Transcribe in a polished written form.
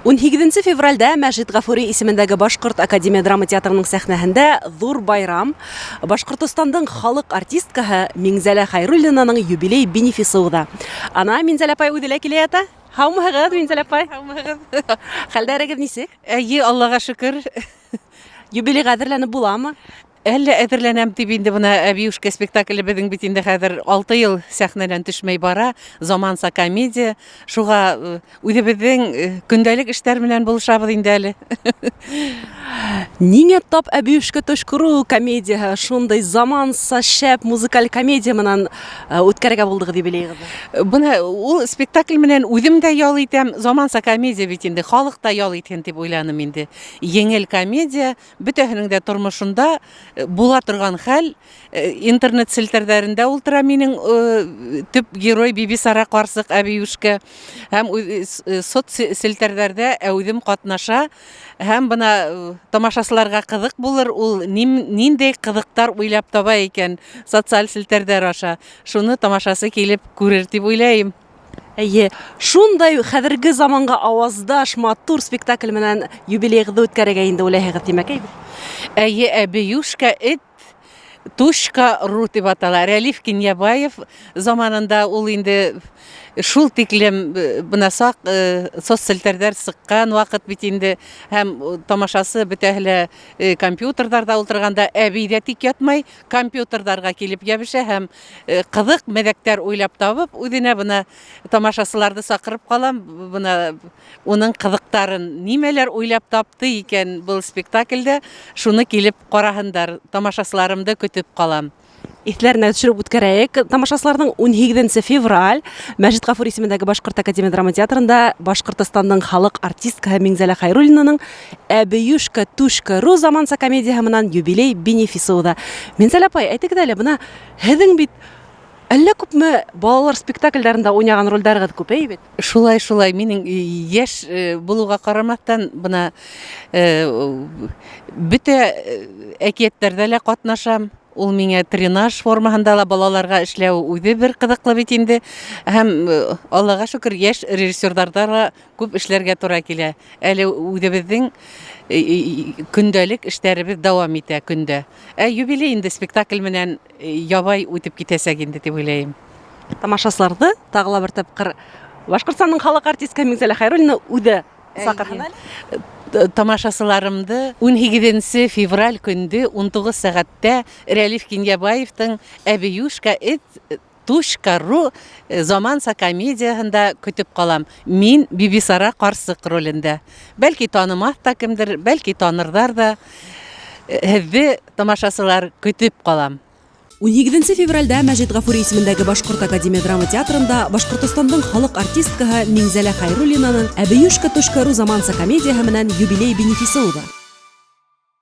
18 февральдә Мәжит Ғафури исемендәге Башҡорт академия драма театрының сәхнәһендә ҙур байрам, Башҡортостандың халыҡ артисткаһы Миңзәлә Хәйруллинаның юбилей бенефисы уҙа. Ана Минзәлә апай үҙе лә килә ята. Һаумыһығыҙ, Минзәлә апай? Һаумыһығыҙ. Хәлдәрегеҙ нисек? Әйе, Аллаға шөкөр. Юбилейға әҙерләнеп буламы? Әллә әҙерләнәм дип инде бына Әбиүшкә спектакле беҙҙең бит инде хәҙер 6 йыл сәхнәнән төшмәй бара. Заманса комедия. Шуға э, үҙебеҙҙең э, көндәлек эштәр менән булышабыҙ инде әле. Ниңә тап Әбиүшкә төшкөрү комедияһы шундай заманса шәп музыкаль комедия менән э, үткәрергә булдығыҙ юбилейығыҙҙы? Бына ул спектакль менән үҙем дә ял итәм. Заманса комедия бит инде, халыҡ та ял итһен дип уйланым инде. Еңел комедия, Бөтәһенең дә тормошонда э, була торган хәл э, интернет селтәрҙәрендә ултыра минең э, төп герой Бибисара карсык әбиюшкә һәм соц селтәрҙәрҙә әүҙем катнаша һәм бына тамашасыларга кызык булыр ул ниндәй кызыктар уйлап таба икән социаль селтәрҙәр аша шуны тамашасы килеп күрер дип уйлайым. Әйе, шундай хәҙерге заманға ауаздаш матур спектакль менән юбилейығыҙҙы үткәрергә инде уйлайһығыҙ, тимәк, әйбер. Әйе, Әбиюшка эт Тушка ру дип атала. Рәлиф Киньябаев заманында ул инде шул тиклем э, бына саҡ э, соцселтәрҙәр сыҡҡан ваҡыт бит инде һәм э, тамашасы бөтәһе лә компьютерҙарҙа ултырғанда әбей ҙә тик ятмай, компьютерҙарға килеп йәбешә һәм Э, кызык мәзәктәр уйлап табып, үзенә бына тамашасыларҙы саҡырып ҡалам, бына уның ҡыҙыҡтарын нимәләр уйлап тапты икән был спектакльдә, шуны килеп ҡараһындар, тамашасыларымды көтөп ҡалам. Иҫләренә төшөрөп үткәрәйек. Тамашасыларҙың 18 февраль Мәжит Ғафури исемендәге Башҡорт академия драма театрында Башҡортостандың халыҡ артисткаһы Миңзәлә Хәйруллинаның Әбейүшкә түшкә ру заманса комедияһы менән юбилей бенефисы уҙа. Минзәлә апай, әйтегеҙ әле, бына һеҙҙең бит әллә күпме балалар спектакльдәрендә уйнаған ролдәрегеҙ күп, әйе бит? Шулай, шулай. Минең йәш э, булыуға ҡарамаҫтан, бына э, бөтә э, әкиәттәрҙә лә ҡатнашам. Ул миңә тренаж формаһында ла балаларға эшләү үҙе бер ҡыҙыҡлы бит инде. Һәм Аллаға шөкөр, йәш режиссерҙарҙа ла күп эшләргә тура килә. Әле үҙебеҙҙең көндәлек эштәребеҙ дауам итә көндә. Ә юбилей инде спектакль менән ябай үтеп китәсәк инде дип уйлайым. Тамашасыларҙы тағы ла бер тапҡыр Башҡортостандың халыҡ артисткаһы Миңзәлә Хәйруллина үҙе саҡырһын әле. Тамашасыларымды 18 февраль көндө 19 сәғәттә Рәлиф Кинйәбаевтың Әбиюшка эт Тушка ру заманса комедияһында көтөп калам. Мин Бибисара карсык ролендә. Бәлки танымаҫ та кемдер, бәлки танырҙар да. Һеҙҙе, тамашасылар, көтөп калам. 18 февральдә Мәҗит Гафури исемендәге Башкорт академия драма театрында Башкортостандың халык артисткаһы Миңзәлә Хәйруллинаның Әбиюшка точка ру заманса комедияһы менән юбилей бенефисы уза.